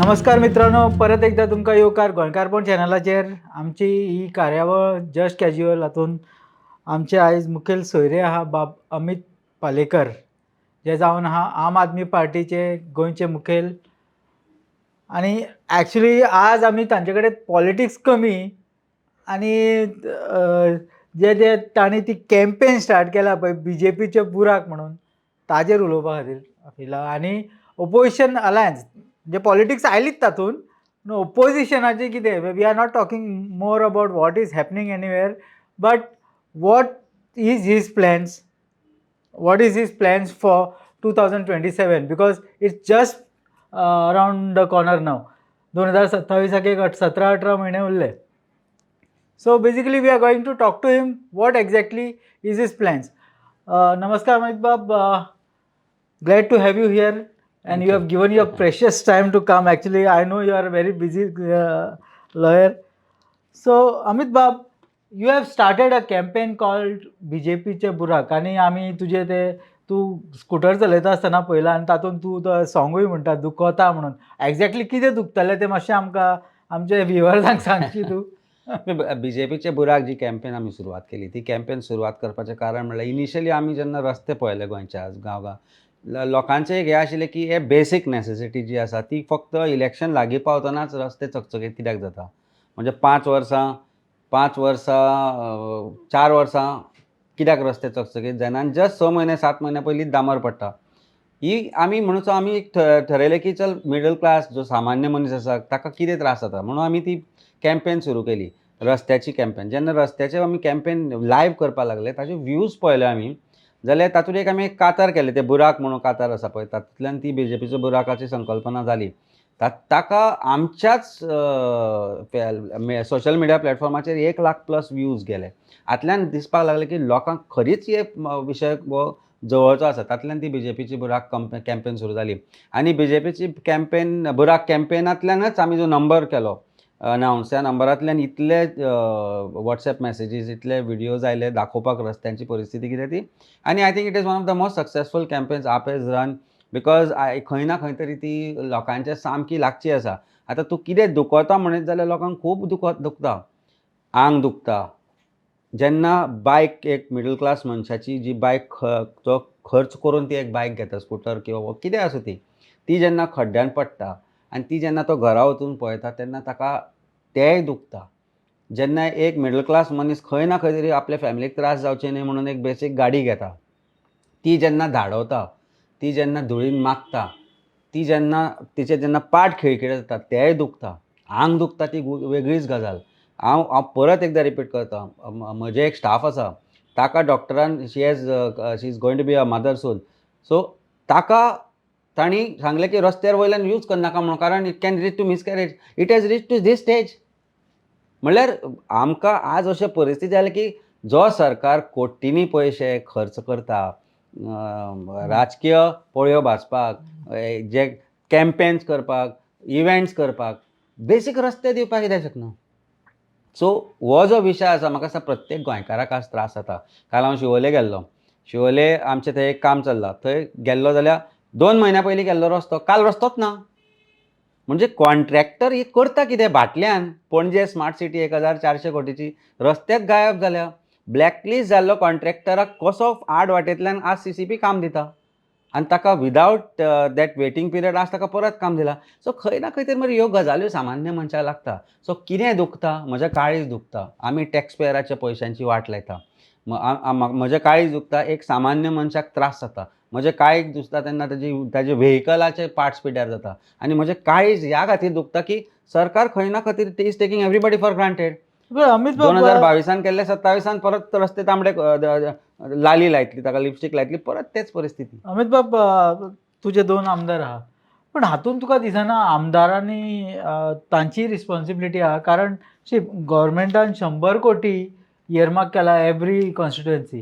नमस्कार मित्रांनो, परत एकदा तुमकां येवकार गोंयकारपण चॅनलाचेर. आमची ही कार्यावळ जस्ट कॅज्युअल हातून आमचे आयज मुखेल सोयरे आहा बाब अमीत पालेकर, जे जावन आहा आम आदमी पार्टीचे गोंयचे मुखेल. आनी एक्चुली आज आमी तांचे कडेन पॉलिटिक्स कमी आनी जे जे तांणी ती कॅम्पेन स्टार्ट केला पळय बीजेपीचे बुराक म्हणून, ताजेर उलोवपा खातीर आपयला. आनी ओपोजिशन अलायन्स म्हणजे पॉलिटिक्स आयलीच तातूंत, पूण ओपोजिशनाचें कितें, we are not talking more about what is happening anywhere, but what is his plans, what is his plans for 2027, because it's just around the corner now. 2027 एक 17-18 म्हयने उरले. So basically we are going to talk to him what exactly is his plans. नमस्कार अमित बाब, glad to have you here and Thank you have you. Given your precious time to come. Actually, I know you are a very busy lawyer. So Amit Bab, you have started a campaign called बीजेपीचे बुराक आनी आमी तुजे ते तूं scooter चलयता आसतना पळयला आनी तातूंत तूं तो सॉंगूय म्हणटा दुखता म्हणून. एग्जॅक्टली कितें दुखतलें तें मातशें आमकां, आमच्या व्युवर्सांक सांगशी तूं? बीजेपीचे बुराक जी कॅम्पेन आमी सुरवात केली, ती कॅम्पेन सुरवात करपाचें कारण म्हणल्यार इनिशियली आमी जेन्ना रस्ते पळयले गोंयचे, आज गांव गांव लोकांचें एक हें आशिल्लें की हे बेसीक नॅसेसिटी जी आसा ती फक्त इलेक्शन लागीं पावतनाच रस्ते चकचकीत कित्याक जाता? म्हणजे 5 वर्सां, 5 वर्सां, 4 वर्सां कित्याक रस्ते चकचकीत जायना आनी जस्ट 6 म्हयने, 7 म्हयन्या पयलींच डांबर पडटा? ही आमी म्हणून आमी एक ठरयलें की चल, मिडल क्लास जो सामान्य मनीस आसा ताका कितें त्रास जाता म्हणून आमी ती कॅम्पेन सुरू केली, रस्त्याची कॅम्पेन. जेन्ना रस्त्याचे आमी कॅम्पेन लायव्ह करपाक लागले, ताचे व्यूज पळयले आमी जाल्यार तातूंत एक आमी एक कातार केलें, ते बुराक म्हणून कातार आसा पळय, तातूंतल्यान ती बीजेपीचो बुराकाची संकल्पना जाली. ताका आमच्याच सोशल मिडिया प्लॅटफॉर्माचेर 1 लाख प्लस व्यूज गेले. हातल्यान दिसपाक लागलें की लोकांक खरीच हे विशय हो जवळचो आसा. तातूंतल्यान ती बीजेपीची बुराक कॅम्पेन सुरू जाली आनी बीजेपीची कॅम्पेन, बुराक कॅम्पेनांतल्यानच आमी जो नंबर केलो अनावन्स, त्या नंबरांतल्यान इतले वॉट्सएप मॅसेजीस, इतले व्हिडियोज आयले दाखोवपाक रस्त्यांची परिस्थिती कितें ती. आनी I think it is one of the most successful campaigns AAP has run, because I खंय ना खंय तरी ती लोकांच्या सामकी लागची आसा. आतां तूं कितें दुखता म्हणीत जाल्यार लोकांक खूब दुखता, आंग दुखता. जेन्ना बायक, एक मिडल क्लास मनशाची जी बायक जो खर्च करून ती एक बायक घेता, स्कुटर किंवा कितें आसूं ती, ती जेन्ना खड्ड्यान पडटा आनी ती जेन्ना तो घरा वचून पळयता तेन्ना ताका तेंय दुखता. जेन्ना एक मिडल क्लास मनीस खंय ना खंय तरी आपल्या फॅमिलीक त्रास जावचे न्हय म्हणून एक बेसीक गाडी घेता, ती जेन्ना धाडवता, ती जेन्ना धुळीन मागता, ती जेन्ना तिचे जेन्ना पाट खिळखिळे जाता, तेंय दुखता. आंग दुखता ती वेगळीच गजाल. हांव परत एकदां रिपीट करता, म्हजें एक स्टाफ आसा, ताका डॉक्टरान, she is going to be a mother soon, so ताका तांणी सांगलें की रस्त्यार वयल्यान यूज करनाका म्हणून, कारण it can lead to miscarriage. It has reach to this stage. म्हणल्यार आमकां आज अशें परिस्थिती जाल्या की जो सरकार कोटींनी पयशे खर्च करता राजकीय पोळयो भाजपाक, जे कॅम्पेन्स करपाक, इव्हेंट्स करपाक, बेसीक रस्ते दिवपाक कित्याक शकना? सो हो जो विशय आसा, म्हाका दिसता प्रत्येक गोंयकाराक आज त्रास जाता. काल हांव शिवोले गेल्लो. शिवोले आमचें थंय एक काम चल्लां. थंय गेल्लो जाल्यार 2 म्हयन्या पयलीं केल्लो रस्तो, काल रस्तोच ना. म्हणजे कॉन्ट्रॅक्टर ही करता कितें बाटल्यान? पणजे स्मार्ट सिटी 1400 कोटीची, रस्तेच गायब जाल्या. ब्लॅकलिस्ट जाल्लो कॉन्ट्रॅक्टराक कसो आड वाटेंतल्यान आज सीसीपी काम दिता आनी ताका विदावट that waiting पिरियड आज ताका परत काम दिलां? सो खंय ना खंय तरी मरे ह्यो गजाल्यो सामान्य मनशाक लागता. सो कितें दुखता? म्हजें काळीज दुखता. आमी टॅक्स पेयराच्या पयशांची वाट लायता. म्हजें काळीज दुखता, एक सामान्य मनशाक त्रास जाता. म्हजें काळीज दुखता तेन्ना ताजे व्हेकलाचे पार्ट्स पिड्ड्यार जाता. आनी म्हजें काळीज ह्या खातीर दुखता की सरकार खंय ना खंय तरी is taking everybody for granted. बरं, अमित बाब, 2022न केल्ले, 27न परत रस्ते तांबडे, लाली लायतली ताका, लिपस्टीक लायतली, परत तेच परिस्थिती. अमित बाब, तुजे दोन आमदार आहा, पण हातून तुका दिसना आमदारांनी तांची रिस्पॉन्सिबिलिटी आहा? कारण शी, गव्हर्मेंटान 100 कोटी इयरमार्क केला एवरी कॉन्स्टिट्युएन्सी,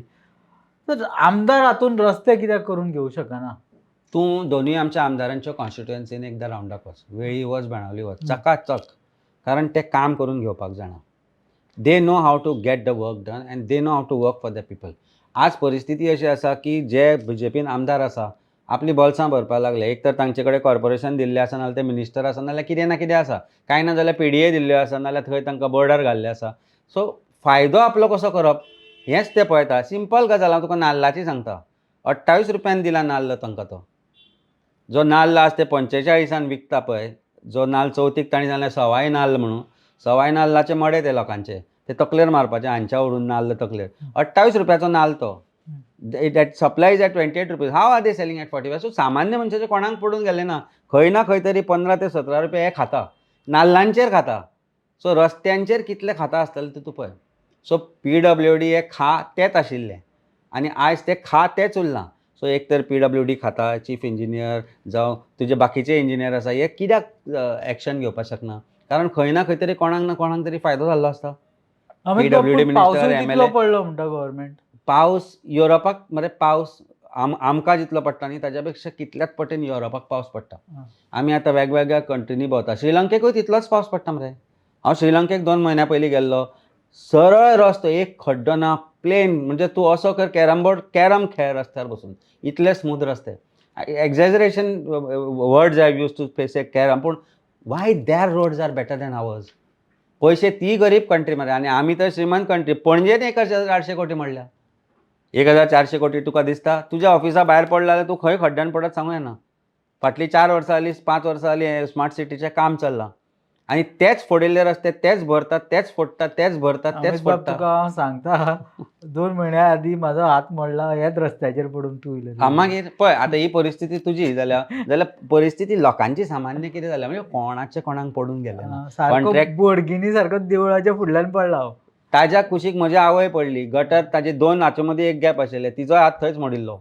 तर आमदार हातून रस्ते कित्याक करून घेवं शकना? तूं दोनूय आमच्या आमदारांच्या कॉन्स्टिट्युएन्सीन एकदां रावंडाक वच, वेळी वच, बाणावली वच, चकाचक. कारण ते काम करून घेवपाक जाणा. They know how to get the work done and they know how to work for the people. आज परिस्थिती अशी आसा की जे बीजेपीन आमदार आसा, आपली बोल्सां भरपाक लागले. एक तर तांचे कडेन कॉर्पोरेशन दिल्लें आसा, नाजाल्यार ते मिनिस्टर आसा, नाजाल्यार कितें ना कितें आसा, कांय ना जाल्यार पीडीए दिल्ल्यो आसा, नाजाल्यार थंय तांकां बॉर्डर घाल्ले आसा. सो फायदो आपलो कसो करप हेंच ते पळयता. सिंपल गजाल हांव तुका नाल्लाची सांगता. 28 रुपयान दिला नाल्ल तांकां. तो जो नाल्ल आसा ते 45 न विकता पळय, जो नाल्ल चवथीक तांणी जाल्यार सवाय नाल्ल म्हणून, सवाय नाल्लाचे मडे ते लोकांचे, ते तकलेर मारपाचे हांच्या व्हरून नाल्ल तकलेर. 28 रुपयाचो नाल्ल तो, that supply is at ₹28, how are they selling at 45? So सामान्य मनशाचे कोणाक पडून गेलें ना. खंय ना खंय तरी 15 ते 17 रुपया हे खाता, नाल्लांचेर खाता. सो रस्त्यांचेर कितले खाता आसतले ते तूं पळय. सो पीडब्ल्यूडी हे खा तेच आशिल्ले आनी आयज ते खा तेच उरलां. सो एक तर पीडब्ल्यूडी खाता चीफ इंजिनियर जावं तुजे बाकीचे इंजिनियर आसा, हे कित्याक एक्शन घेवपाक शकना? कारण खंय ना खंय तरी कोणाक ना कोणाक तरी फायदो जाल्लो आसता. अमित बाब, PWD पूण minister, पावसूय तितलो MLA. पडलो म्हणटा गव्हर्मेंट. पावस युरोपाक मरे, पावस आमकां जितलो पडटा न्ही, ताज्या पेक्षा कितल्याच पटीन युरोपाक पावस पडटा. आमी आतां वेगवेगळ्या कंट्रीनी भोंवता, श्रीलंकेकूय तितलोच पावस पडटा मरे. हांव श्रीलंकेक 2 म्हयन्या पयलीं गेल्लो. सरळ रस्तो, एक खड्डो ना, प्लेन. म्हणजे तूं असो कर, कॅरम बोर्ड, कॅरम खेळ रस्त्यार बसून, इतले स्मूथ रस्ते. Exaggeration words I use to say carrom, पूण why their roads are better than ours? पयशे ती गरीब कंट्री मरे आनी आमी तर श्रीमंत कंट्री. पणजेन 1800 कोटी म्हणल्या, 1400 कोटी तुका दिसता? तुज्या ऑफिसा भायर पडला जाल्यार तूं खंय खड्ड्यान पडत सांगू येना. फाटलीं 4 वर्सां जालीं, 5 वर्सां जालीं स्मार्ट सिटीचें काम चल्लां आनी तेच फोडिल्ले रस्ते तेच भरतात, तेच फोडटात, तेच भरतात, तेच अमित बाब, फोडटात. तुका हांव सांगता, 2 म्हयन्या आदीं म्हाजो हात मोडला ह्याच रस्त्याचेर पडून तूं उलयता. हा, मागीर पळय आतां ही परिस्थिती तुजी जाल्या जाल्यार परिस्थिती लोकांची सामान्य कितें जाल्या? म्हणजे कोणाचें कोणाक पडून गेलें ना. सारको बोडगिनी सारको देवळाच्या फुडल्यान पडला हांव. ताज्या कुशीक म्हजी आवय पडली. गटर ताजे दोन हाचे मदीं एक गॅप आशिल्लें, तिजोय हात थंयच मोडिल्लो.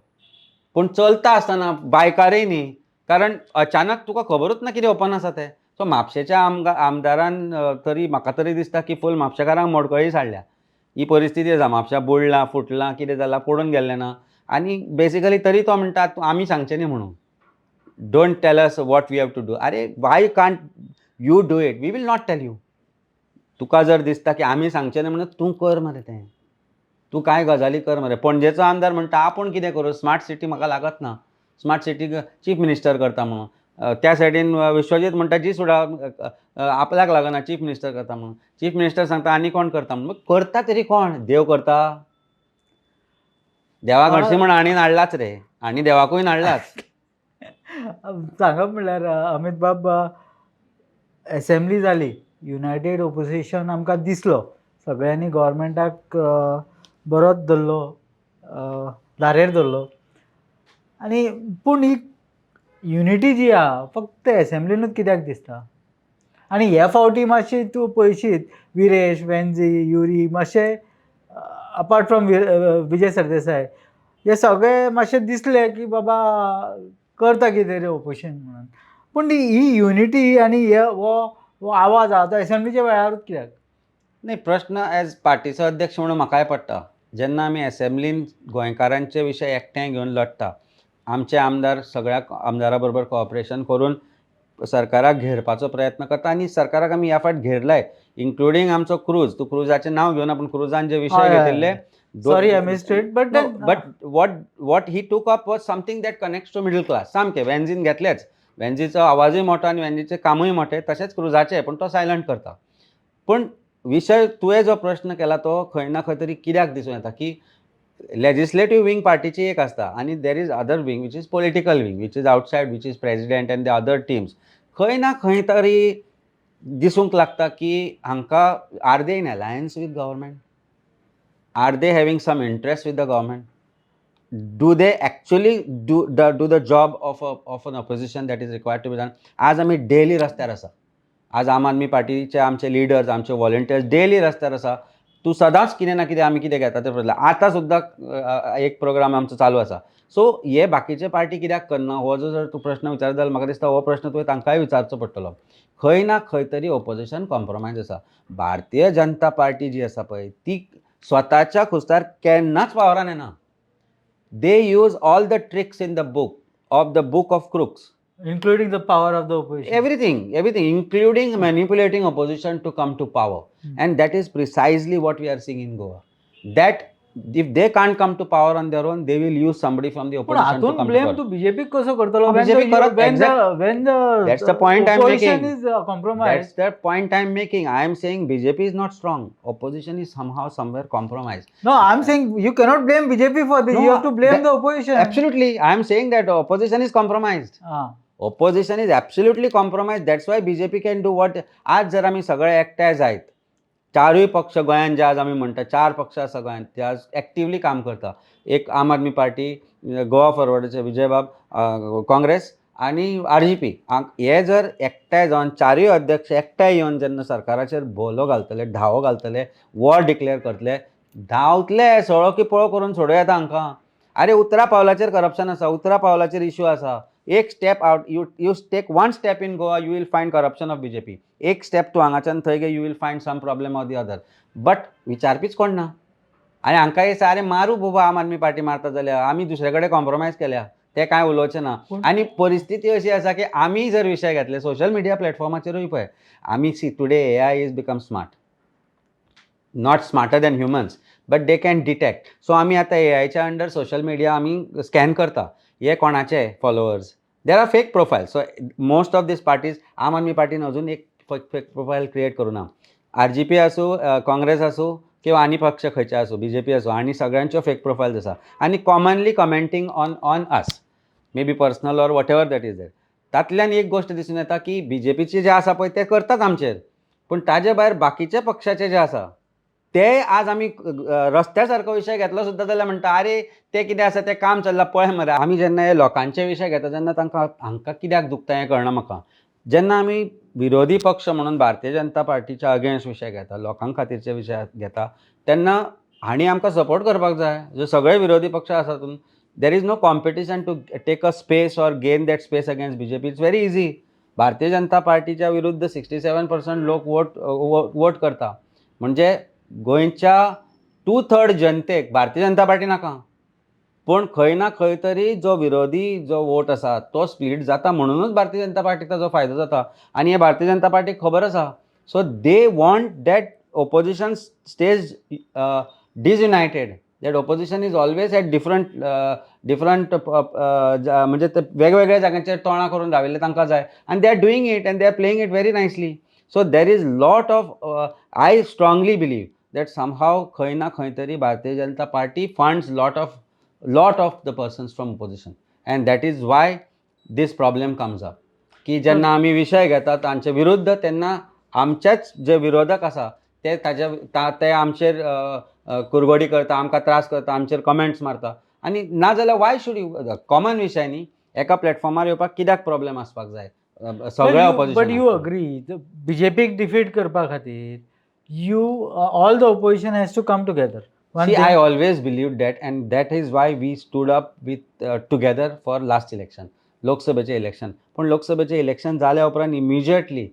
पूण चलता आसतना बायकारय न्ही, कारण अचानक तुका खबरूच ना कितें ओपन आसा तें. सो म्हापशेच्या आमदारान तरी म्हाका तरी दिसता की फूल म्हापशेकारांक मोडकळीस हाडल्या. ही परिस्थिती आसा. म्हापश्या बुडलां, फुटलां, कितें जालां पडून गेल्लें ना. आनी बेसिकली तरी तो म्हणटा आमी सांगचें न्ही म्हणून, don't tell us what we have to do. अरे, Y can't you do it? We will not tell you. तुका जर दिसता की आमी सांगचें न्ही म्हणून, तूं कर मरे तें, तूं कांय गजाली कर मरे. पणजेचो आमदार म्हणटा आपूण कितें करूं, स्मार्ट सिटी म्हाका लागत ना, स्मार्ट सिटी चीफ मिनिस्टर करता म्हणून. त्या सायडीन विश्वजीत म्हणटा जी सुडा आपल्याक लागना, चीफ मिनिस्टर करता म्हणून. चीफ मिनिस्टर सांगता आनी कोण करता म्हणून. करता तरी कोण? देव करता? देवाक हरशीं म्हण आनी हाडलाच रे, आनी देवाकूय हाडलाच. सांगप म्हणल्यार अमित बाब, एसेंब्ली जाली, युनायटेड ओपोजिशन आमकां दिसलो, सगळ्यांनी गव्हर्मेंटाक बरोच धरलो, धारेर धरलो. आनी पूण ही युनिटी जी आहा फक्त एसेंब्लीनूच कित्याक दिसता? आनी हे फावटी मातशी तूं पळयशीत, विरेश, वेन्जी, युरी मातशे, अपार्ट फ्रॉम विजय सरदेसाय, हे सगळे मातशे दिसले की बाबा करता कितें तरी ओपोजिशन म्हणून. पूण ही युनिटी आनी हे हो हो आवाज आहा तो एसेंब्लीच्या वेळारूच कित्याक? न्ही, प्रश्न एज पार्टीचो अध्यक्ष म्हणून म्हाकाय पडटा. जेन्ना आमी एसेंब्लीन गोंयकारांचे विशय एकठांय घेवन लडटा, आमचे आमदार सगळ्या आमदारा बरोबर कॉपरेशन करून सरकाराक घेरपाचो प्रयत्न करता आनी सरकाराक आमी ह्या फावट घेरलाय, इन्क्लुडींग आमचो क्रूज. तूं क्रुजाचें नांव घेवन, पूण क्रुजान जे विशय हय, हय. घेतिल्ले. Sorry I missed it, but But what he took up was something that connects to middle class. सामकें वेन्झीन घेतलेच, वेन्झीचो आवाजूय मोठो आनी वेन्झीचें कामूय मोठें, तशेंच क्रुजाचें, पूण तो सायलंट करता. पूण विशय तुवें जो प्रश्न केला तो खंय ना खंय तरी कित्याक दिसून येता की लेजिस्लेटीव विंग पार्टीची एक आसता आनी there is other wing which is political wing, which is outside, which is president and the other teams. खंय ना खंय तरी दिसूंक लागता की हांकां are they in alliance with government? Are they having some interest with the government? Do they actually do the job of an opposition that is required to be done? आज आमी डेली रस्त्यार आसा. आज आम आदमी पार्टीचे आमचे लिडर्स, आमचे volunteers daily रस्त्यार आसा. तूं सदांच कितें ना कितें आमी कितें घेता तें पळयता. आतां सुद्दां एक प्रोग्राम आमचो चालू आसा. सो हे बाकीचे पार्टी कित्याक करना, हो जो जर तूं प्रश्न विचारता जाल्यार म्हाका दिसता हो प्रश्न तुवें तांकांय विचारचो पडटलो. खंय ना खंय तरी ओपोजिशन कॉम्प्रोमायज आसा. भारतीय जनता पार्टी जी आसा पळय, ती स्वताच्या खुस्तार केन्नाच पावरान येना. They use all the tricks in the book of the book of crooks. Including the power of the opposition. Everything, everything, including manipulating opposition to come to power. And that is precisely what we are seeing in Goa. That If they can't come to power on their own, they will use somebody from the पूण opposition to हातून come blame to तूं बीजेपीक कसो करतलो? BJP करत- when the That's the point I'm opposition making. Is compromise. That's the point I am making. I am saying BJP is not strong. Opposition is somehow somewhere compromised. No, I am saying you cannot blame BJP for this. No, you have to blame that- the opposition. Absolutely. I am saying that opposition is compromised. Opposition is absolutely compromised. That's why BJP can do what. आज जर आमी सगळे एकठांय जायत, चारूय पक्ष गोंयांत जे आज आमी म्हणटा चार पक्ष आसा गोंयांत, ते आज एक्टिवली काम करता. एक आम आदमी पार्टी, गोवा फॉरवर्डाचे विजयबाब, काँग्रेस आनी आरजीपी. हे जर एकठांय जावन चारूय अध्यक्ष एकठांय येवन जेन्ना सरकाराचेर भोलो घालतले, धावो घालतले, वॉर डिक्लेअर करतले, धांवतले सळो की पळो करून सोडूं येता हांकां. आरे, उतरा पावलाचेर करप्शन आसा, उतरा पावलाचेर इशू आसा. एक step out, you take one step in Goa, you will find corruption of BJP. एक स्टेप तूं हांगाच्यान थंय गे, you will find some problem or the other. But विचारपीच कोण ना. आनी हांकां दिसता, आरे मारू बाबा, आम आदमी पार्टी मारता जाल्यार आमी दुसरे कडेन कॉम्प्रोमायज केल्या, ते कांय उलोवचें ना. आनी परिस्थिती अशी आसा की आमी जर विशय घेतले सोशल मिडिया प्लॅटफॉर्माचेरूय पळय आमी, see, today AI is become smart, not smarter than humans, but they can detect. So आमी आतां एआयच्या अंडर सोशल मिडिया आमी स्कॅन करता, हे कोणाचे followers. There are fake profile. So most of these parties, आम आदमी पार्टीन अजून एक फेक प्रोफायल क्रिएट करूं ना. आरजीपी आसूं, काँग्रेस आसूं किंवा आनी पक्ष खंयचे आसूं, बीजेपी आसूं, आनी सगळ्यांच्यो फेक प्रोफायल्स आसा आनी commonly commenting on us, maybe personal or whatever that is that. तातल्यान एक गोश्ट दिसून येता की बीजेपीचे जे आसा पळय ते करतात आमचेर, पूण ताजे भायर बाकीचे पक्षाचे जे आसा ते आज आमी रस्त्या सारको विशय घेतलो सुद्दां जाल्यार म्हणटा, आरे ते कितें आसा तें काम चल्लां पळय मरे. आमी जेन्ना हे लोकांचे विशय घेता तेन्ना तांकां हांकां कित्याक दुखता हें कळना म्हाका. जेन्ना आमी विरोधी पक्ष म्हणून भारतीय जनता पार्टीच्या अगेन्स्ट विशय घेता, लोकां खातीरचे विशय घेता, तेन्ना हांणी आमकां सपोर्ट करपाक जाय. जे सगळे विरोधी पक्ष आसा तातूंत there is no competition to take a space or gain that space against BJP. It's very easy. Bharatiya Janata पार्टीच्या विरुद्ध 67% लोक वोट वोट करता, म्हणजे गोंयच्या टू थर्ड जनतेक भारतीय जनता पार्टी नाका. पूण खंय ना खंय तरी जो विरोधी जो वोट आसा तो स्प्लीट जाता, म्हणुनूच भारतीय जनता पार्टीक ताजो फायदो जाता आनी हे भारतीय जनता पार्टीक खबर आसा. So they want that opposition stays disunited, that opposition is always at different different, म्हणजे ते वेगवेगळ्या जाग्यांचेर तोंडां करून राविल्ले तांकां जाय आनी they are doing it and they are playing it very nicely. So there is lot of, I strongly believe that somehow खंय ना खंय तरी Bharatiya Janata party funds lot of the persons from opposition and that is why this problem comes up, की जेन्ना आमी विशय घेतात तांचे विरुद्ध, तेन्ना आमचेच जे विरोधक आसा ते ताजे ते आमचेर कुरघोडी करता, आमकां त्रास करता, आमचेर कमेंट्स मारता. आनी ना जाल्यार वाय should you, common विशय न्ही, एका प्लॅटफॉर्मार येवपाक कित्याक प्रॉब्लेम आसपाक जाय सगळ्या opposition? But you agree, बीजेपीक डिफीट करपा खातीर you all the opposition has to come together. See, I always believed that, and that is why we stood up with together for last election, लोकसभेचें election. पूण लोकसभेचें election जाल्या उपरांत immediately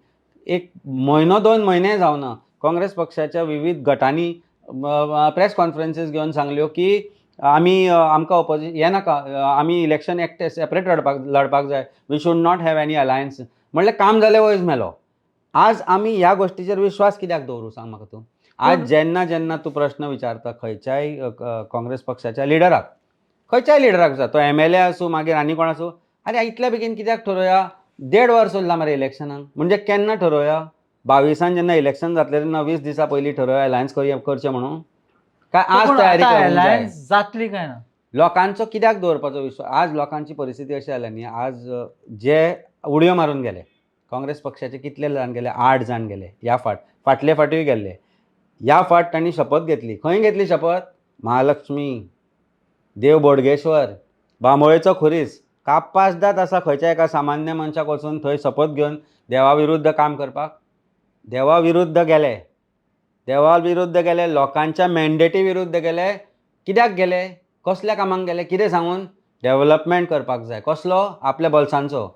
एक म्हयनो दोन म्हयने जावना, काँग्रेस पक्षाच्या विविध गटांनी प्रेस कॉन्फरन्सीस घेवन सांगल्यो की आमी आमकां ओपोजिशन हें नाका, आमी इलेक्शन एकटे सेपरेट लढपाक जाय, we should not have any alliance. म्हणल्यार काम जालें वयज मेलो. आज आमी ह्या गोश्टीचेर विश्वास कित्याक दवरूं, सांग म्हाका तूं. आज जेन्ना जेन्ना तूं प्रश्न विचारता खंयच्याय काँग्रेस पक्षाच्या लिडराक, खंयच्याय लिडराक जाता, तो एमएलए आसूं, मागीर आनी कोण आसूं, आरे इतल्या बेगीन कित्याक ठरोवया, देड वर्स उरलां मरे इलेक्शनाक, म्हणजे केन्ना ठरोवया? 22न जेन्ना इलेक्शन जातलें तेन्ना 20 दिसां पयलीं ठरोवया अलायन्स करया करचें म्हणून, काय आज तयारी करूंक जाय? अलायन्स जातली काय ना? लोकांचो कित्याक दवरपाचो विश्वास? आज लोकांची परिस्थिती अशी जाल्या न्ही, आज जे उडयो मारून गेले काँग्रेस पक्षाचे, कितले जाण गेले? आठ जाण गेले ह्या फाट, फाटले फाटीय गेल्ले. ह्या फाट तांणी शपथ घेतली. खंय घेतली शपथ? महालक्ष्मी, देव बोडगेश्वर, बांबोळेचो खुरीस. कापासदाद आसा खंयच्या एका सामान्य मनशाक वचून थंय शपथ घेवन देवा विरुद्ध काम करपाक? देवा विरुद्ध गेले, देवा विरुद्ध गेले, लोकांच्या मॅन्डेटी विरुद्ध गेले. कित्याक गेले? कसल्या कामाक गेले? कितें सांगून? डेवलपमेंट करपाक जाय. कसलो? आपल्या बोल्सांचो.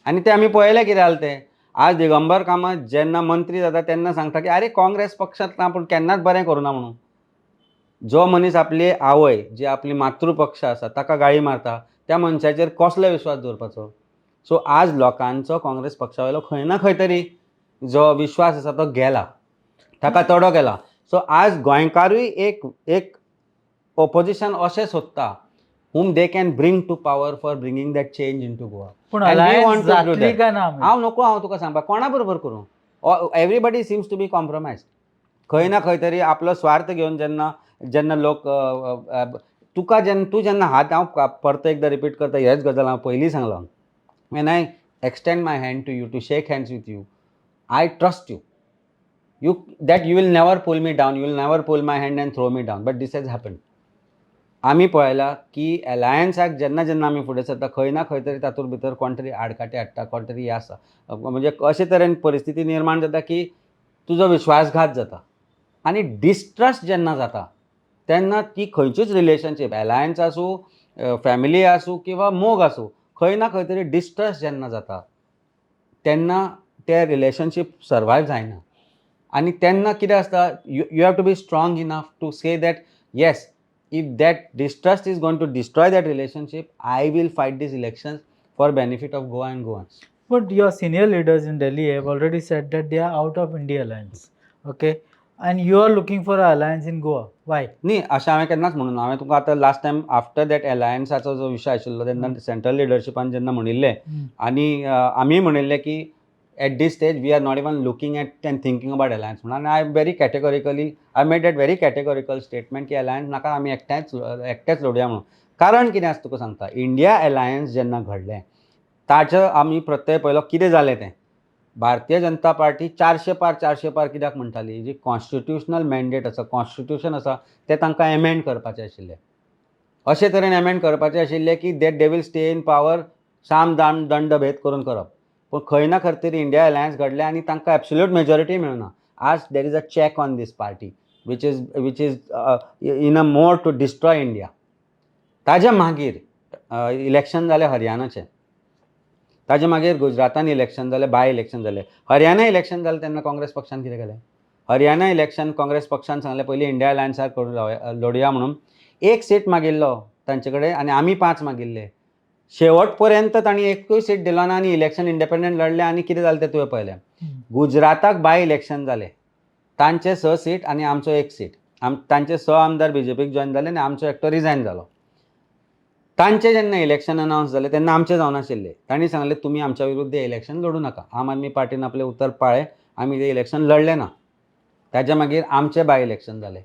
आनी तें आमी पळयलें कितें जालें तें. आज दिगंबर कामत जेन्ना मंत्री जाता तेन्ना सांगता की आरे, काँग्रेस पक्षांत ना पूण केन्नाच बरें करूना म्हणून. जो मनीस आपली आवय, जी आपली मातृपक्ष आसा, ताका गाळी मारता, त्या मनशाचेर कसलो विश्वास दवरपाचो? सो आज लोकांचो काँग्रेस पक्षा वयलो खंय ना खंय तरी जो विश्वास आसा तो गेला, ताका तडो गेला. सो आज गोंयकारूय एक एक ओपोजिशन अशें सोदता whom they can bring to power for bringing that change into Goa. पूण And we alliance want to do जातली that. काय ना? हांव नको, हांव तुका सांगपाक, कोणा बरोबर करूं? Everybody seems to be compromise. खंय ना खंय तरी आपलो स्वार्थ घेवन जेन्ना जेन्ना लोक तुका जेन्ना तूं जेन्ना हात, हांव परतो एकदां रिपीट करता, हेच गजाल हांव पयलीं सांगलां, when I extend my hand to you to shake hands with you, I trust you that you will never pull me down, you will never pull my hand and throw me down. But this has happen. आमी पळयलां की एलायन्साक जेन्ना जेन्ना आमी फुडें सरता, खंय ना खंय तरी तातूंत भितर कोण तरी आडकाटे हाडटा, कोण तरी हें आसा, म्हणजे अशे तरेन परिस्थिती निर्माण जाता की तुजो विश्वासघात जाता. आनी डिस्ट्रस्ट जेन्ना जाता तेन्ना ती खंयचीच रिलेशनशीप, एलायन्स आसूं, फॅमिली आसूं किंवा मोग आसूं, खंय ना खंय तरी डिस्ट्रस्ट जेन्ना जाता तेन्ना ते रिलेशनशीप सर्वायव जायना. आनी तेन्ना कितें आसता, you have to be strong enough to say that yes, if that distrust is going to destroy that relationship, I will fight these elections for benefit of Goa and Goans. But your senior leaders in Delhi have already said that they are out of India alliance. Okay. And you are looking for an alliance in Goa. Why? न्ही, अशें हांवें केन्नाच म्हणून. हांवें तुका आतां last time after that एलायन्साचो जो विशय आशिल्लो तेन्ना सेंट्रल लिडरशिपान जेन्ना म्हणिल्लें आनी आमी म्हणिल्लें की at this stage we are not even looking at and thinking about alliance म्हणून. आनी I made that very categorical statement की अलायन्स नाका, आमी एकट्याच एकटेच लढुया म्हणून. कारण कितें आसा तुका सांगता. इंडिया अलायन्स जेन्ना घडलें ताचो आमी प्रत्यय पळयलो कितें जालें तें. भारतीय जनता पार्टी 400 पार, 400 पार कित्याक म्हणटाली? जी कॉन्स्टिट्युशनल मॅन्डेट आसा, कॉन्स्टिट्युशन आसा, तें तांकां एमेंड करपाचें आशिल्लें. अशे तरेन एमेंड करपाचें आशिल्लें की that they will stay in power, साम दाम दंड भेद करून करप. पूण खंय ना खंय तरी इंडिया अलायन्स घडलें आनी तांकां एब्सोल्यूट मेजॉरिटी मेळना. आज there is a check on this party which is in a more to destroy India. ताज्या मागीर इलेक्शन जालें हरियाणाचें, ताजे मागीर गुजरातान इलेक्शन जालें, बाय इलेक्शन जालें. हरियाणा इलेक्शन जालें तेन्ना काँग्रेस पक्षान कितें केलें? हरियाणा इलेक्शन काँग्रेस पक्षान सांगलें, पयलीं इंडिया अलायन्सार करून रावया, लढुया म्हणून. एक सीट मागिल्लो तांचे कडेन आनी आमी पांच मागिल्ले. शेवट पर्यंत तांणी एकूय सीट दिलो ना आनी इलेक्शन इंडिपेंडंट लढले आनी कितें जालें तें तुवें पळयलें. गुजराताक बाय इलेक्शन जालें, तांचे स सीट आनी आमचो एक सीट. आम तांचे स आमदार बीजेपीक जॉयन जाले आनी आमचो एकटो रिजायन जालो. तांचे जेन्ना इलेक्शन अनावन्स जालें तेन्ना आमचें जावनाशिल्लें. तांणी सांगलें, तुमी आमच्या विरुद्ध इलेक्शन लढूं नाका. आम आदमी पार्टीन आपलें उतर पाळ्ळें, आमी तें इलेक्शन लढले ना. ताच्या मागीर आमचें बाय इलेक्शन जालें.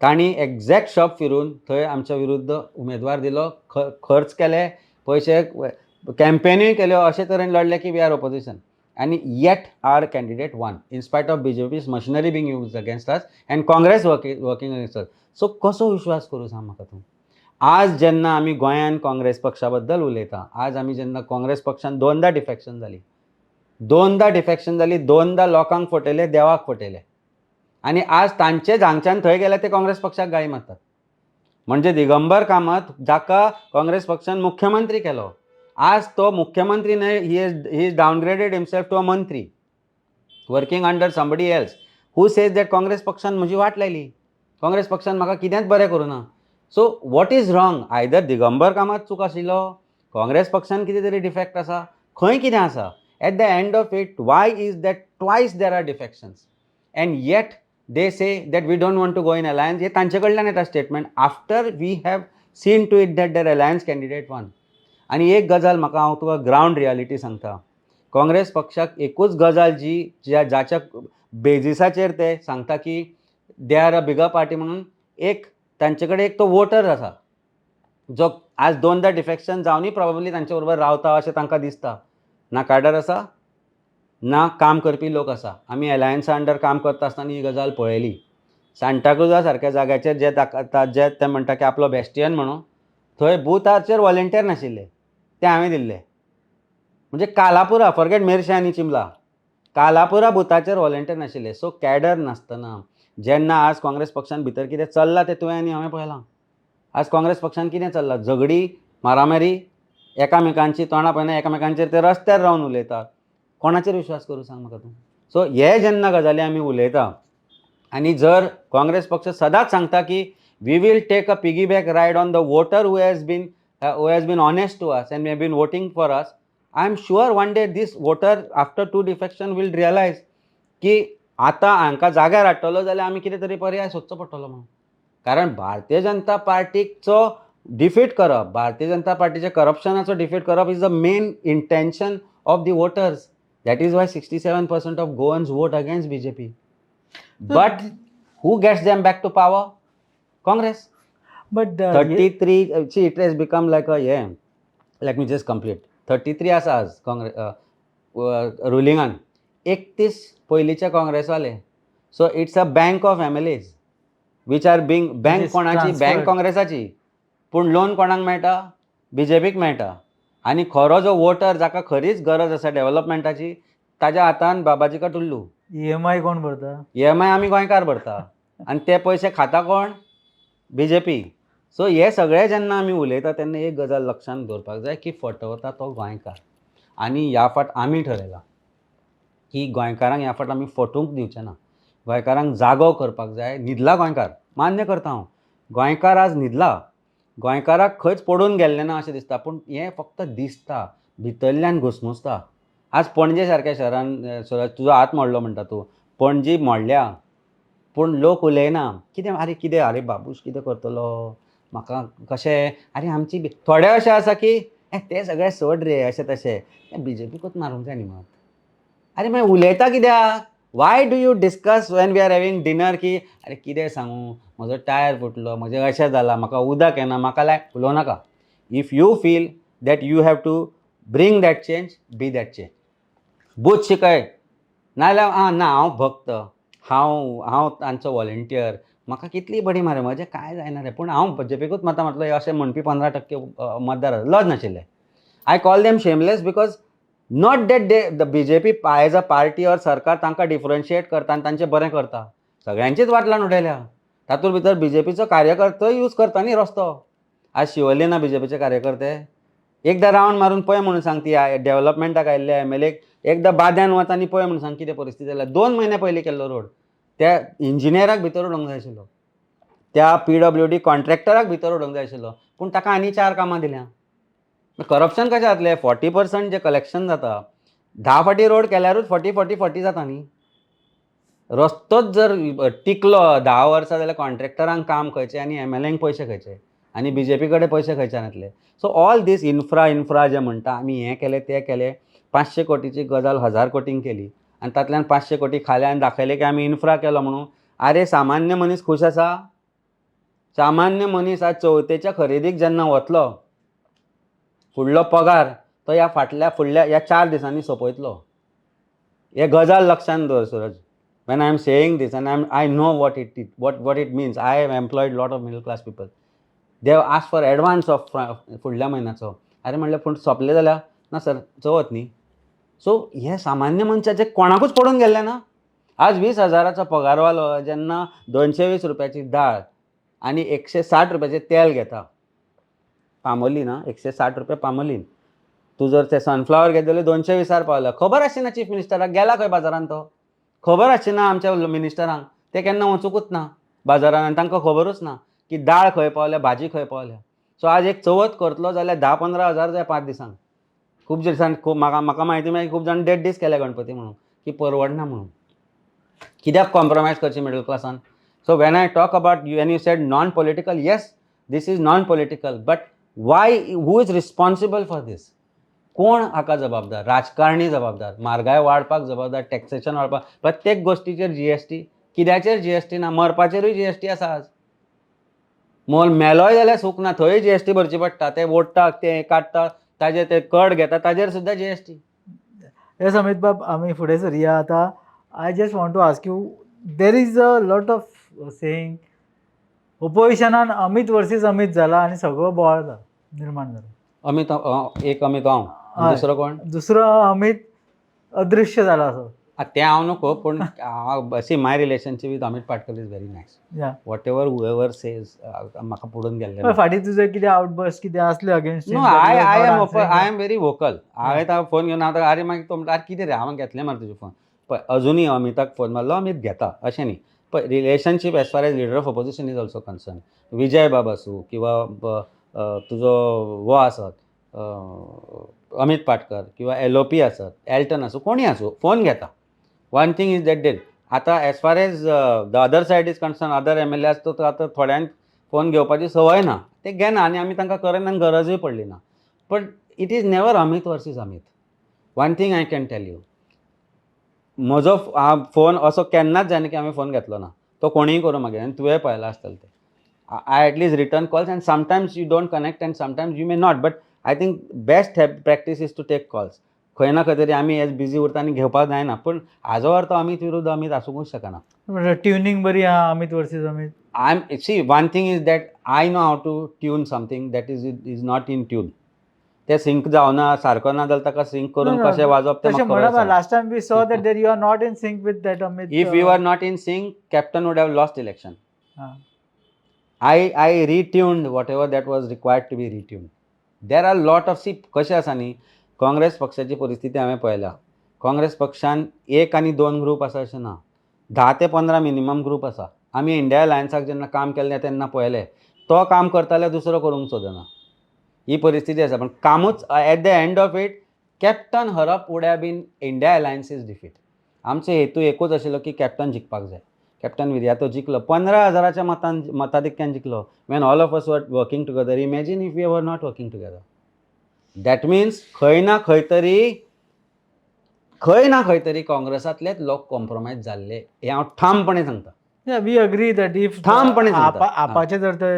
तांणी एग्जॅक्ट शॉप फिरून थंय आमच्या विरुद्ध उमेदवार दिलो, खर्च केले पयशे, कॅम्पेनूय केल्यो, अशे तरेन लढले की we are opposition, आनी yet our candidate won in spite of BJP's machinery being used against us and Congress working against us. So कसो विश्वास करूं, सांग म्हाका तूं? आज जेन्ना आमी गोंयान काँग्रेस पक्षा बद्दल उलयता, आज आमी जेन्ना काँग्रेस पक्षान दोनदां डिफॅक्शन जाली, दोनदां डिफॅक्शन जाली, दोनदां लोकांक फटयले, देवाक फटयले, आनी आज तांचेच हांगच्यान थंय गेले ते काँग्रेस पक्षाक गाळी मारतात. म्हणजे दिगंबर कामत, जाका काँग्रेस पक्षान मुख्यमंत्री केलो, आज तो मुख्यमंत्री न्हय. He is downgraded himself to a मंत्री working under somebody else who says that Congress पक्षान म्हजी वाट लायली, काँग्रेस पक्षान म्हाका कितेंच बरें करूं ना. So what is wrong? Either Digambar Kamat चूक आशिल्लो, काँग्रेस पक्षान कितें तरी डिफेक्ट आसा, खंय कितें आसा. At the end of it, why is that twice there are defections and yet they say that we don't want to go in alliance? हे तांचे कडल्यान येता statement after we have seen to it that their alliance candidate won. आनी एक गजाल म्हाका, हांव तुका ग्रावंड रियालिटी सांगता. काँग्रेस पक्षाक एकूच गजाल जी ज्या जाच्या बेजिसाचेर ते सांगता की they are a bigger party म्हणून, एक तांचे कडेन एक तो वोटर आसा जो आज दोनदां डिफेक्शन जावनूय प्रोबेबली तांचे बरोबर रावता अशें तांकां दिसता. ना काडर आसा, ना काम करपी लोक आसा. आमी एलायन्सा अंडर काम करता आसतना ही गजाल पळयली. सांताक्रुजा सारक्या जाग्याचेर जे दाखयता, जे ते म्हणटा की आपलो बेस्टियन म्हणून, थंय बुथाचेर वॉलेंटियर नाशिल्ले, ते हांवें दिल्ले. म्हणजे कालापुरा, फॉरगेट मेरशे आनी चिंबला, कालापुरा बुथाचेर वॉलेंटियर नाशिल्ले. सो कॅडर नासतना जेन्ना आज काँग्रेस पक्षान भितर कितें चल्लां तें तुवें आनी हांवें पळयलां. आज काँग्रेस पक्षान कितें चल्लां? झगडी, मारामारी, एकामेकांची तोंडां पळयना, एकामेकांचेर ते रस्त्यार रावन उलयतात. कोणाचेर विश्वास करूं, सांग म्हाका तूं? सो हे जेन्ना गजाली आमी उलयता आनी जर काँग्रेस पक्ष सदांच सांगता की we will take a piggy back ride on the voter who has been honest to us and have been voting for us, I am sure one day this voter after two defection will realize की आतां हांकां जाग्यार हाडटलो जाल्यार आमी कितें तरी पर्याय सोदचो पडटलो म्हणून. कारण भारतीय जनता पार्टीचो डिफीट करप, भारतीय जनता पार्टीच्या करप्शनाचो डिफीट करप is the main intention of the voters. That is why 67% of Goans vote against BJP. But who gets them back to power? Congress. But 33, see, it has become like a, yeah, let me just complete. 33 आसा आज काँग्रेस रुलिंगान, 31 पयलींचे काँग्रेसवाले. So it's a bank of MLAs which are being bank. Is कोणाची bank? Transferred. काँग्रेसाची. पूण loan कोणाक मेळटा? बीजेपीक मेळटा. आनी खरो जो वोटर, जाका खरीच गरज आसा डेव्हलपमेंटाची, ताज्या हातान बाबाजी का टुल्लू. ईएमआय कोण भरता? ईएमआय आमी गोंयकार भरता आनी ते पयशे खाता कोण? बीजेपी. सो हे सगळे जेन्ना आमी उलयता तेन्ना एक गजाल लक्षांत दवरपाक जाय की फटवता तो गोंयकार. आनी ह्या फाट आमी ठरयलां की गोंयकारांक ह्या फाट आमी फटोवंक दिवचे ना. गोंयकारांक जागो करपाक जाय. न्हिदला गोंयकार, मान्य करता हांव, गोंयकार आज न्हिदला. गोंयकाराक खंयच पडून गेल्लें ना अशें दिसता, पूण हें फक्त दिसता, भितरल्यान घुसमुसता. आज पणजे सारक्या शहरान, सुरज, तुजो हात मोडलो म्हणटा तूं, पणजी मोडल्या पूण लोक उलयना. कितें आरे, कितें आरे बाबूश कितें करतलो, म्हाका कशें, आरे आमची थोडे अशें आसा की ए ते सगळे सोड रे, अशें तशें, बीजेपीकूच मारूंक जाय न्ही मत. आरे मागीर उलयता कित्याक? Why do you discuss when we are having dinner की अरे कितें सांगूं, म्हजो टायर फुटलो, म्हजें अशें जालां, म्हाका उदक येना, म्हाका लायक? उलोवं नाका. If you feel that you have to bring that change, be that change. Booth शिकय. नाजाल्यार आं ना, हांव भक्त, हांव तांचो वॉलंटियर, म्हाका कितली बडी मार, म्हजें कांय जायना रे, पूण हांव बीजेपीकूच मतां मारतलो अशें म्हणपी 15% मतदार लज नाशिल्ले. I call them shameless because not that they the BJP as a party or सरकार तांकां डिफरन्शिएट करता आनी तांचें बरें करता. सगळ्यांचीच वाट लावन उडयल्या. तातूंत भितर बीजेपीचो कार्यकर्तोय यूज करता न्ही रस्तो. आज शिवोले ना बीजेपीचे कार्यकर्ते? एकदां रावंड मारून पळय म्हणून सांग ती डेव्हलपमेंटाक आयिल्ले एमएलए, एकदां बाद्यान वच आनी पळय म्हणून सांग कितें परिस्थिती जाल्या. 2 म्हयने पयलीं केल्लो रोड, त्या इंजिनियराक भितर उडोवंक जाय आशिल्लो, त्या पीडब्ल्यूडी कॉन्ट्रॅक्टराक भितर उडोवंक जाय आशिल्लो, पूण ताका आनी चार कामां दिल्या. करप्शन कशें जातलें? 40% जें कलेक्शन जाता, 10 फाटी रोड केल्यारूच 40 40 40 जाता न्ही. रस्तोच जर टिकलो 10 वर्सां जाल्यार कॉन्ट्रॅक्टरांक काम खंयचें आनी एमएलएंक पयशे खंयचे आनी बीजेपी कडेन पयशे खंयच्यान येतले? So all this infra infra जें म्हणटा आमी, हें केलें तें केलें, 500 कोटीची गजाल 1000 कोटींक केली आनी तातल्यान 500 कोटी खाले आनी दाखयलें की आमी इन्फ्रा केलो म्हणून. आरे, सामान्य मनीस खूश आसा? सामान्य मनीस आज चवथेच्या खरेदीक जेन्ना वतलो, फुडलो पगार तो ह्या फाटल्या फुडल्या ह्या 4 दिसांनी सोंपयतलो. हे गजाल लक्षांत दवर Suraj, when I am saying this, and I know what it means. I have employed lot of middle class people. They have ask for advance of फुडल्या म्हयन्याचो. अरे म्हणलें, पूण सोंपले जाल्यार? ना सर, चवथ न्ही. सो हे सामान्य मनशाचें कोणाकूच पडून गेल्लें ना. आज 20 हजाराचो पगारवालो जेन्ना 220 रुपयाची दाळ आनी 160 रुपयाचें तेल घेता, पामोलीन, आं, 160 रुपया पामोलीन, तूं जर ते सनफ्लावर घेत जाल्यार 220र पावला. खबर आसची ना चीफ मिनिस्टराक? गेला खंय बाजारान तो? खबर आसची ना आमच्या मिनिस्टरांक? ते केन्ना वचुंकूच ना बाजारान आनी तांकां खबरूच ना की दाळ खंय पावल्या, भाजी खंय पावल्या. सो आज एक चवथ करतलो जाल्यार 10-15 हजार जाय 5 दिसांक. खूब दिसांक खूब म्हाका म्हायती मेळ्ळी, खूब जाण देड दीस केले गणपती म्हणून की परवडना म्हणून. कित्याक कॉम्प्रोमायज करची middle क्लासान? So when I talk about, when you said non political, yes, this is non political, but why, who is responsible for this? कोण हाका जबाबदार? राजकारणी जबाबदार, म्हारगाय वाडपाक जबाबदार, टॅक्सेशन वाडपाक, प्रत्येक गोश्टीचेर जीएसटी. कित्याचेर जीएसटी ना? मरपाचेरूय जीएसटी आसा आज. मोल मेलोय जाल्यार सूख ना, थंय जीएसटी भरची पडटा. ते ओडटा, ते काडटा, ताजेर ते कड घेता, ताजेर सुद्दां जीएसटी. येस अमित बाब, आमी फुडें सरया आतां. I just want to ask you, there is a lot of saying, ओपोजिशनान अमित वर्सीस अमित जाला आनी सगळो बोवाळ जाला, निर्माण जाला. अमित एक अमित हांव आनी दुसरो कोण? दुसरो अमित अदृश्य जाला असो. तें हांव नको, पूण see, my relationship with Amit Patkar is very nice. Whatever whoever says, म्हाका पडून गेल्लें ना. फाटीं तुजें कितें आउटबर्स्ट कितें आसले against? No, I am very vocal. हांवें ताका फोन घेवन हांव ताका, आरे, मागीर तो म्हणटा, आरे कितें रे, हांवें घेतलें मरे तुजें फोन. पळय, अजुनूय अमिताक फोन मारलो, अमीत घेता अशें न्ही. पळय, relationship as far as leader of opposition is also concern, Vijay बाब आसूं किंवा तुजो हो आसत अमीत पाटकर किंवा एलओपी आसत, एल्टन आसूं, कोणूय आसूं, फोन घेता. One thing is that then आतां as far as the other side is concern, other MLA, तो आतां थोड्यांक फोन घेवपाची संवय ना, ते घेना आनी आमी तांकां करना आनी गरजूय पडली ना. But it is never Amit versus Amit. One thing I can tell you, म्हजो फोन असो केन्नाच जायना की हांवें फोन घेतलो ना. तो कोणीय करूं मागीर, आनी तुवें पळयलां आसतलें तें. I at least return calls, and sometimes you don't connect and sometimes you may not, but I think best practice is to take calls. खंय ना खंय तरी आमी एज बिजी उरता आनी घेवपाक जायना, पूण हाजो अर्थ अमीत विरुद्ध अमीत आसुंकूच शकना. ट्युनींग बरी आहा Amit versus Amit. I am, see, one thing is that I know how to tune something that is not in tune. ते सिंक जावना, सारको ना जाल्यार ताका सिंक करून No, no, कशें वाजोवप तें तशें म्हाका खबर म्हणप, आसा. Last time we saw that there you are not in sync with that Amit. If you are not in sync, captain would have lost election. हां. I retuned whatever that was required to be retuned. There are lot of, see, कशें आसा न्ही, काँग्रेस पक्षाची परिस्थिती हांवें पळयल्या. काँग्रेस पक्षान एक आनी दोन ग्रूप आसा अशें ना, 10 ते 15 मिनिमम ग्रूप आसा. आमी इंडिया अलायन्साक जेन्ना काम केल्लें तेन्ना पळयलें, तो काम करता जाल्यार दुसरो करूंक सोदना, ही परिस्थिती आसा. पण कामूच at the end of it, captain हरप would have been India Alliance's defeat. आमचो हेतू एकूच आशिल्लो की कॅप्टन जिखपाक जाय. कॅप्टन विरियातो जिखलो, 15 हजाराच्या मतान, मताधिक्यान जिखलो, when all of us were working together. Imagine if we were not working together. That means खंय ना खंय तरी काँग्रेसांतलेच लोक कॉम्प्रोमायज जाल्ले, हें हांव ठामपणे सांगता. We agree that if ठामपणे सांगता. आपाचे जर ते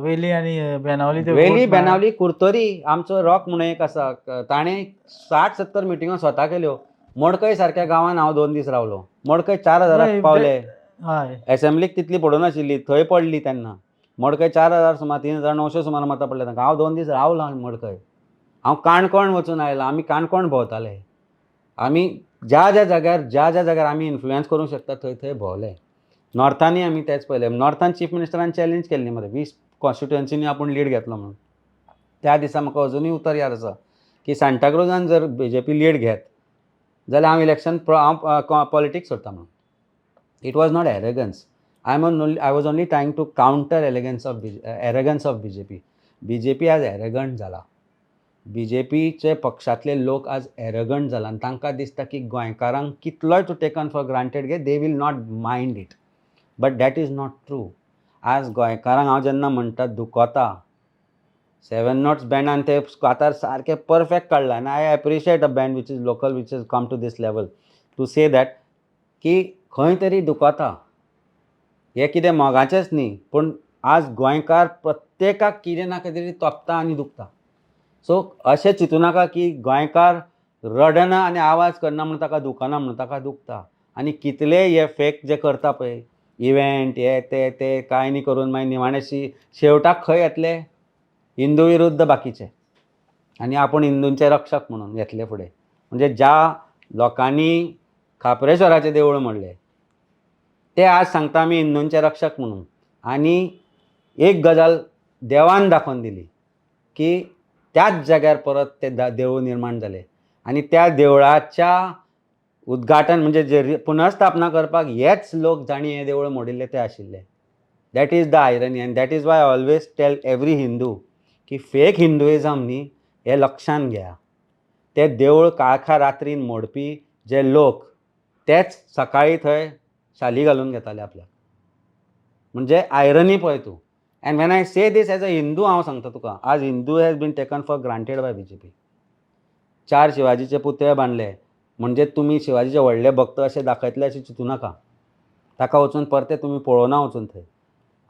वेली आनी बेनावली ते वेली, vote ना- बेनावली, कुर्तोरी, आमचो रॉक म्हणून एक आसा, ताणें 60-70 मिटिंगो स्वता केल्यो. मडकय सारक्या गांवांत हांव 2 दीस रावलो. मडकय 4 हजाराक नाही, पावले. हय. एसेंब्लीक तितली पडूं नाशिल्ली, थंय पडली तेन्ना मडकय 4,000 सुमार, 3,900 सुमार मतां पडले तांकां. हांव 2 दीस रावलो मडकय. हांव काणकोण वचून आयलो. आमी काणकोण भोंवताले. आमी ज्या ज्या जाग्यार, ज्या ज्या जाग्यार आमी इन्फ्लुयन्स करूंक शकता, थंय थंय भोंवले. नॉर्थानूय आमी तेंच पळयलें. नॉर्थान चीफ मिनिस्टरान चॅलेंज केल्ली मरे, 20 कॉन्स्टिट्युएन्सीनी आपूण लीड घेतलो म्हणून. त्या दिसा म्हाका अजुनूय उतर याद आसा की सांताक्रुजान जर बीजेपी लीड घेत जाल्यार हांव इलेक्शन, हांव पॉलिटिक्स सोडटा म्हणून. It was not arrogance. I was only trying to counter elegance of arrogance of BJP. BJP आज एरगंट जाला. बीजेपीचे पक्षांतले लोक आज एरगंट जाला आनी तांकां दिसता की गोंयकारांक कितलोय तूं टेकन फॉर ग्रांटेड घे, they will not mind it, but that is not true. आज गोंयकारांक हांव जेन्ना म्हणटा दुखोता, सेवन नोट्स बँडान ते कातार सारकें परफेक्ट काडला आनी I appreciate a band which is local, which is come to this level to say that की खंय तरी दुखोता. हें कितें मोगाचेंच न्ही, पूण आज गोंयकार प्रत्येकाक कितें ना कितें तरी तोपता आनी दुखता. सो अशें चिंतू नाका की गोंयकार रडना आनी आवाज करना म्हणून ताका दुखना म्हणून. ताका दुखता. आनी कितलेय हे फेक जे करता पळय इव्हेंट, हे ते ते कांय न्ही करून मागीर निमाणेशी शेवटाक खंय येतले? हिंदू विरुद्ध बाकीचे आनी आपूण हिंदूंचे रक्षक म्हणून येतले फुडें. म्हणजे ज्या लोकांनी खाप्रेश्वराचें देवूळ मोडलें, ते आज सांगता आमी हिंदूंचे रक्षक म्हणून. आनी एक गजाल देवान दाखोवन दिली की त्याच जाग्यार परत तें देवूळ निर्माण जालें आनी त्या देवळाच्या उद्घाटन, म्हणजे जे पुनर्स्थापना करपाक हेच लोक जांणी हें देवूळ मोडिल्लें ते आशिल्ले. That is the irony and that is why I always tell every Hindu की फेक हिंदुइजम न्ही हें लक्षान घेया. ते देवूळ काळखा रात्रीन मोडपी जे लोक, तेच सकाळी थंय शाली घालून घेताले आपल्याक. म्हणजे आयरनी पळय तूं. And when I say this as a Hindu, हांव सांगता तुका, आज Hindu has been taken for granted by BJP. चार शिवाजीचे पुतळे बांदले म्हणजे तुमी शिवाजीचे व्हडले भक्त अशें दाखयतले अशें चिंतू नाका. ताका वचून परते तुमी पळोवना वचून थंय.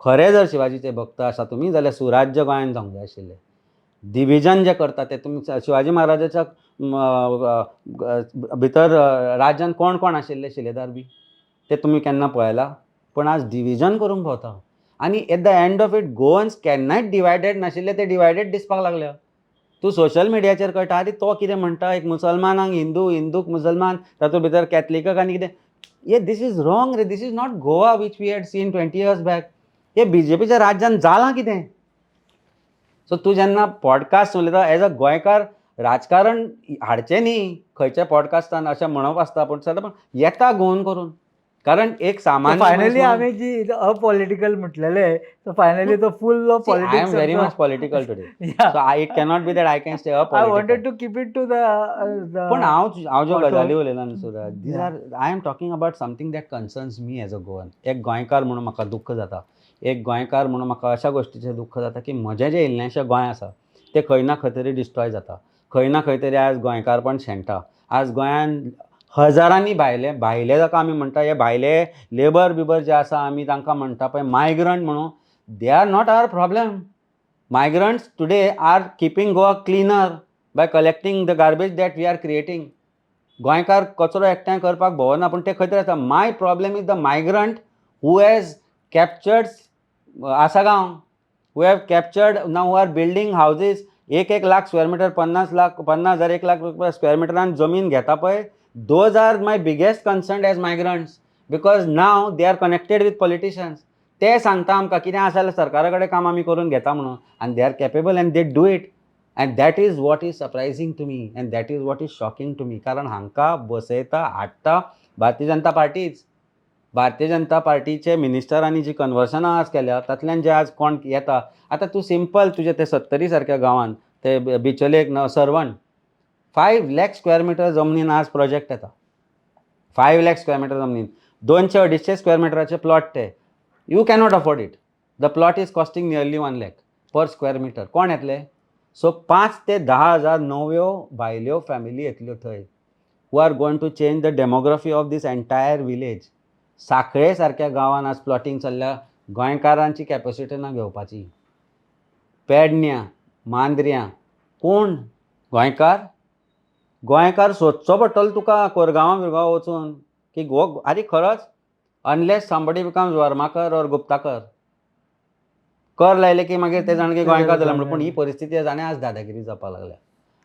खरें जर शिवाजीचे भक्त आसा तुमी जाल्यार सुराज्य गोंयान जावंक जाय आशिल्लें. डिविजन जें करता तें तुमी, शिवाजी महाराजाच्या भितर राज्यान कोण कोण आशिल्ले, शिलेदार बी, ते तुमी केन्ना पळयला? पूण आज डिविजन करूंक भोंवता आनी at the end of it Goans केन्नाच डिवायडेड नाशिल्ले ते डिवायडेड दिसपाक लागल्या. तूं सोशल मिडियाचेर कळटा, आरे, तो कितें म्हणटा, एक मुसलमानाक हिंदू, हिंदूक मुसलमान, तातूंत भितर कॅथलिकाक आनी कितें हे. This is wrong ray. This is not Goa which we had seen 20 years back. हे बीजेपीच्या राज्यान जालां कितें? सो तूं जेन्ना पॉडकास्ट उलयता, एज अ गोंयकार राजकारण हाडचें न्ही खंयच्या पॉडकास्टान अशें म्हणप आसता, पूण सदां पण येता गोवन करून. कारण एक सामान्य फायनली आमी जी अपॉलिटिकल म्हटलेले, तो फायनली तो full I am very much political today, so I it cannot be that I can stay I wanted to keep it to the. पण हांव हांव ज्यो Auto. गजाली उलयला न्हू Suraj, these are, I am talking about something that concerns me as a Goan. एक गोंयकार म्हणून म्हाका दुख्ख जाता, एक गोंयकार म्हणून म्हाका अशा गोश्टीचें दुख्ख जाता की म्हजें जें इल्लेंशें गोंय आसा तें खंय ना खंय तरी डिस्ट्रॉय जाता, खंय ना खंय तरी आज गोंयकारपण शेणटा. आज गोंयान हजारांनी भायले भायले जाका आमी म्हणटा हे भायले लेबर बिबर जे आसा, आमी तांकां म्हणटा पळय मायग्रंट म्हणून, they are not our problem. Migrants today are keeping Goa cleaner by collecting the garbage that we are creating. गोंयकार कचरो एकठांय करपाक भोंवना, पूण ते खंय तरी आसा. My problem is the migrant who has captured Assagao, who have captured now, who are building houses एक एक लाख स्क्वेअर मिटर, 50 लाख, 50,000, 1 लाख रुपया स्क्वेअर मिटरान जमीन घेता पळय, those are my biggest concern as migrants, because now they are connected with politicians. ते सांगता आमकां कितें आसा जाल्यार सरकारा कडेन काम आमी करून घेता म्हणून, आनी they are capable and they do it, and that is what is surprising to me and that is what is shocking to me. कारण हांकां बसयता हाडटा भारतीय जनता पार्टीच. भारतीय जनता पार्टीचे मिनिस्टरांनी जी कन्वर्सनां आज केल्या, तातल्यान जे आज कोण येता. आतां तूं सिंपल तुजे ते सत्तरी सारक्या गांवांत ते बिचोले एक सर्वण, 5 लॅक स्क्वेअर मिटर जमनीन आज प्रोजेक्ट येता. 5 लॅक स्क्वेअर मिटर जमनीन 200 250 स्क्वेअर मिटराचे प्लॉट ते. You cannot afford it. The plot is costing nearly 1 lakh per square meter. कोण येतले? सो 5 ते 10 हजार नव्यो भायल्यो फॅमिली येतल्यो थंय, who are going to change the demography of this entire village. साखळे सारक्या गांवान आज प्लॉटींग चल्ल्या, गोंयकारांची कॅपॅसिटी ना घेवपाची. पेडण्यां, मांद्र्यां कोण गोंयकार? गोंयकार सोदचो पडटलो तुका कोरगांवां बिरगांव वचून की गो आरे खरोच, unless somebody becomes वर्माकर or गुप्ताकर. कर लायले की मागीर ते जाण की गोंयकार जाले म्हणून. पूण ही परिस्थिती आसा आनी आज दादागिरी जावपाक लागल्या,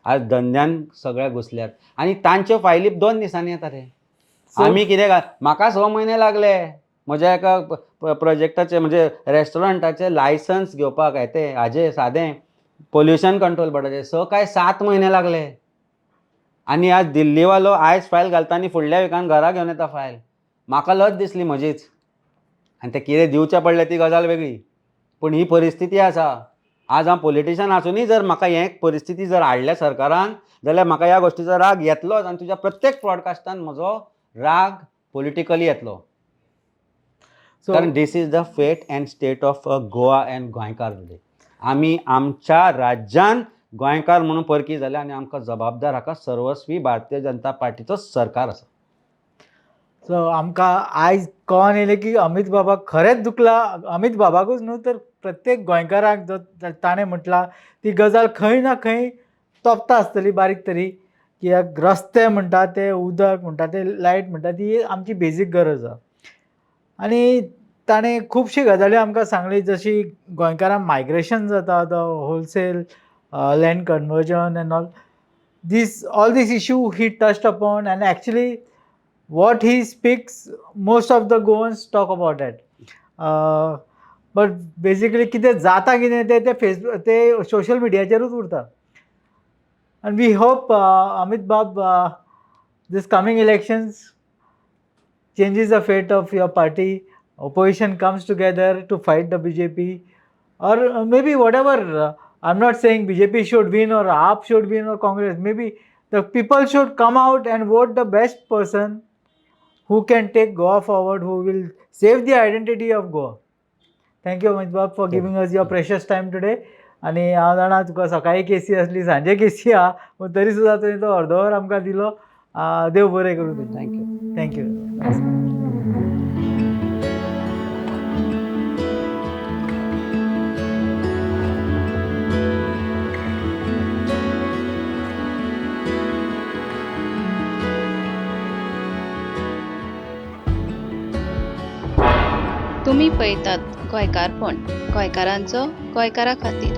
आज धंद्यान सगळे घुसल्यात आनी तांच्यो फायली 2 दिसांनी येता रे. आमी कितें घाल, म्हाका 6 म्हयने लागले म्हज्या एका प्रोजेक्टाचे, म्हणजे रेस्टॉरंटाचे लायसन्स घेवपाक. हें हाजे सादें पोल्युशन कंट्रोल बोर्डाचे 6 काय 7 म्हयने लागले. आनी आज दिल्लीवालो आयज फायल घालता आनी फुडल्या विकान घरा घेवन येता फायल. म्हाका लज दिसली म्हजीच, आनी ते कितें दिवचें पडलें ती गजाल वेगळी, पूण ही परिस्थिती आसा. आज हांव पॉलिटिशन आसुनूय जर म्हाका हें परिस्थिती जर हाडल्या सरकारान जाल्यार म्हाका ह्या गोश्टीचो राग येतलोच आनी तुज्या प्रत्येक ब्रॉडकास्टान म्हजो राग पॉलिटिकली येतलो, कारण this is the fate and state of Goa and गोंयकार today. आमी आमच्या राज्यान गोंयकार म्हणून परकी जाले आनी आमकां जबाबदार हाका सर्वस्वी भारतीय जनता पार्टीचो सरकार आसा. सो आमकां आयज कळोन येयलें की अमीत बाबा खरेंच दुखला. अमीत बाबाकूच न्हू तर प्रत्येक गोंयकाराक, जो ताणें म्हटलां ती गजाल खंय ना खंय तोपता आसतली बारीक तरी, कित्याक रस्ते म्हणटा ते, उदक म्हणटा ते, लायट म्हणटा ती आमची बेजीक गरज आसा. आनी ताणें खुबशी गजाली आमकां सांगली, जशी गोंयकारांक मायग्रेशन जाता, the wholesale land conversion and all this issue he touched upon, and actually what he speaks, most of the Goans talk about that. But basically कितें जाता कितें तें ते फेसबूक ते सोशल मिडियाचेरूच उरता. And we hope Amit Bab, this coming elections changes the fate of your party, opposition comes together to fight the BJP, or maybe whatever. I'm not saying BJP should win or AAP should win or Congress. Maybe the people should come out and vote the best person who can take Goa forward, who will save the identity of Goa. Thank you, Amit Bab, for giving us your precious time today. आनी हांव जाणा तुका सकाळी केसी आसली, सांजे केसी आहा, पूण तरी सुद्दां तुवें तो अर्दवर आमकां दिलो. देव बरें करूं तुजें. Thank you. Thank you. तुमी पळयतात गोंयकारपण, गोंयकारांचो गोंयकारा खातीर.